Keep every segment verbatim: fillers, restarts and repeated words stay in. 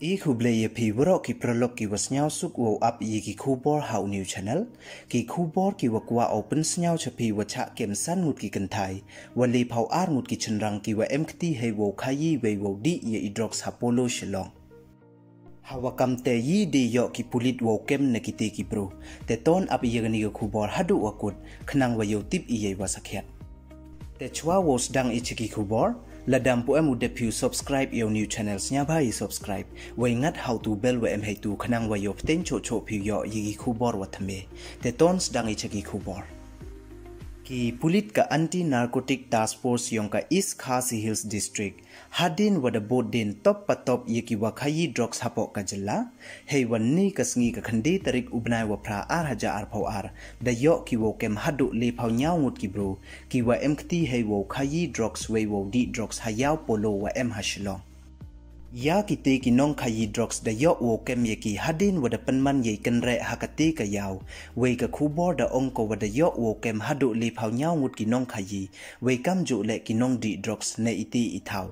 I khublei ya phi waroh ki paralok ki wa sniawsuk wow ap ya ki khubor ha u new channel. Ki khubor ki wa kwah u pynsniaw cha phi wa chah kem san ngut ki kynthai, wa le phaw ar ngut ki chynrang ki wa em kti hei wow khayi wei wow dih ya i drugs ha Polo Shillong. Ha wa kam te yi de yoh ki pulit wow kem na kite ki bru. Te ton ap ya kani ka khubor haduh wa kut, khnang wa yoh tip i ya i wa sakhiat. Te chwa wow sdang i cha ki khubor, lada ym pu em u dep phi u subscribe ya u new channel, sniawbha i subscribe, wei ngat ha u tu bell wa em heitu khnang wa yoh pteng choh choh phi u yoh ya ki khubor wa thymme. Te ton sdang i cha ki khubor. Ki pulit ka Anti Narcotic Task Force yong ka East Khasi Hills District, hadien wa da bud dien top pa top ya ki wa khayi drugs hapoh ka jylla, hei wa ni ka sngi ka khyndai tarik u bnai wa phra ar hajar ar phaw ar, da yoh ki wow kem haduh le phaw ñiaw ngut ki bru, ki wa em kti hei wow khayi drugs wei wow dih drugs ha yaw Polo wa em ha Shillong. Ya kite ki nongkhayi drugs da yoh wow kem ya ki hadien wa da pynman ya i kynreh ha kate ka yaw, wei ka khubor da ong ko wa da yoh wow kem haduh le phaw ñiaw ngut ki nongkhayi, wei kamjuh le ki nongdih drugs na ite i thaw.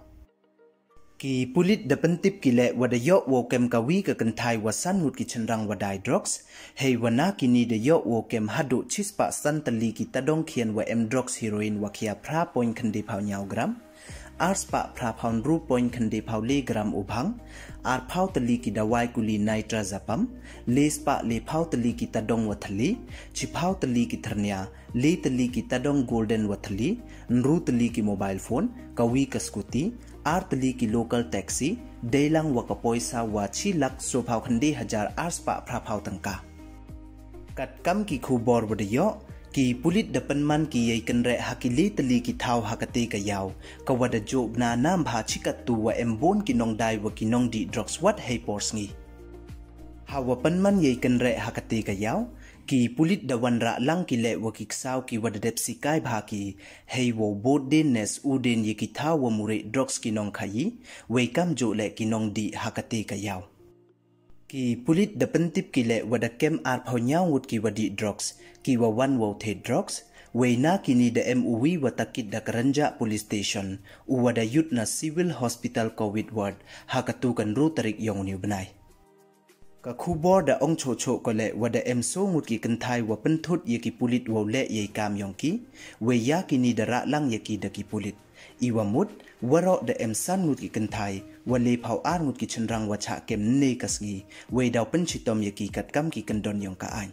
Ki pulit da pyntip ki le wa da yoh wow kem ka wi ka kynthai wa san ngut ki chynrang wa dai drugs, hei wa na kini da yoh wow kem haduh chispah san tylli ki tadong khian wa em drugs heroin wa khia phra point khyndai phaw ñiaw gram, arspah phra phaw ynru point khyndai phaw le gram u bhang, ar phaw tylli ki dawai kuli nitrazepam, le spah le phaw tylli ki tadong wa thylli, chi phaw tylli ki thyrnia, le tylli ki tadong golden wa thylli, ynru tylli ki mobile phone, ka wi ka scooty, ar tylli ki local taxi, deilang wa ka poisa wa chi lak so phaw khyndai hajar arspah phra phaw tyngka. Katkam ki khubor wa da yoh, ki pulit da pynman ki ya i kynreh ha ki le tylli ki thaw ha kate ka yaw, ka wa da joh bna nam bha chi kattu wa em bun ki nongdai wa ki nongdih drugs wat hei por sngi. Ha wa pynman ya i kynreh ha kate ka yaw, ki pulit da wanrah lang ki le wa ki ksaw ki wa da dep sikai bha ki, hei wow bud dien nes u dien ya ki thaw wa mureh drugs ki nongkhayi, wei kamjuh le ki nongdih ha kate ka yaw. Ki pulit da pyntip ki le wa da kem ar phaw ñiaw ngut ki wa dih drugs, ki wa wan wow thied drugs, wei na kini da em u wi wa takit da ka Rynjah Police Station, u wa da yut na Civil Hospital Covid Ward, ha katu ka ynru tarik yong u ni u bnai. Ka khubor da ong choh choh ko le wa da em so ngut ki kynthai wa pynthut ya ki pulit wow le ya i kam yong ki, wei ya kini da rah lang ya ki da ki pulit. I wa mut, waroh da em san ngut ki kynthai, wa le phaw ar ngut ki chynrang wa chah kem ne ka sngi, wei daw pynchitom ya ki katkam ki kyndon yong ka aiñ.